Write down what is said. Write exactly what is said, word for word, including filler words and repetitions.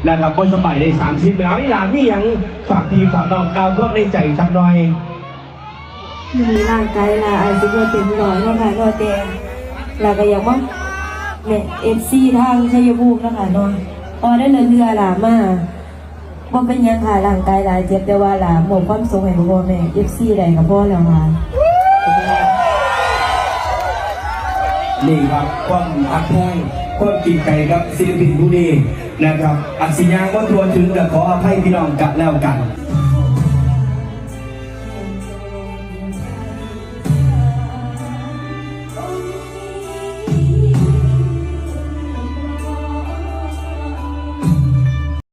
แล้วก็บ่สบายได้สามสิบแล้ว อีหล่ามีหยังฝากพี่ฝากน้องกล่าวความในใจจักหน่อย มื้อนี้ร่างกายหล่าอาจสิบ่เต็มร้อยเนาะค่ะเนาะ แต่หล่าก็อยากมาแม่ เอฟซี ทางชัยภูมิเนาะค่ะเนาะ เพราะว่าได้เทื่อหล่ามา บ่เป็นหยังค่ะ ร่างกายหล่าเจ็บ แต่ว่าหล่ามอบความสุขให้พ่อแม่ เอฟซี ได้ก็พอแล้วค่ะ นี่ครับความฮักแท้งความจริงใจกับศิลปินผู้นี้นะครับ อาจสิย่างบ่ทั่วถึงก็ขออภัยพี่น้องกันแล้วกัน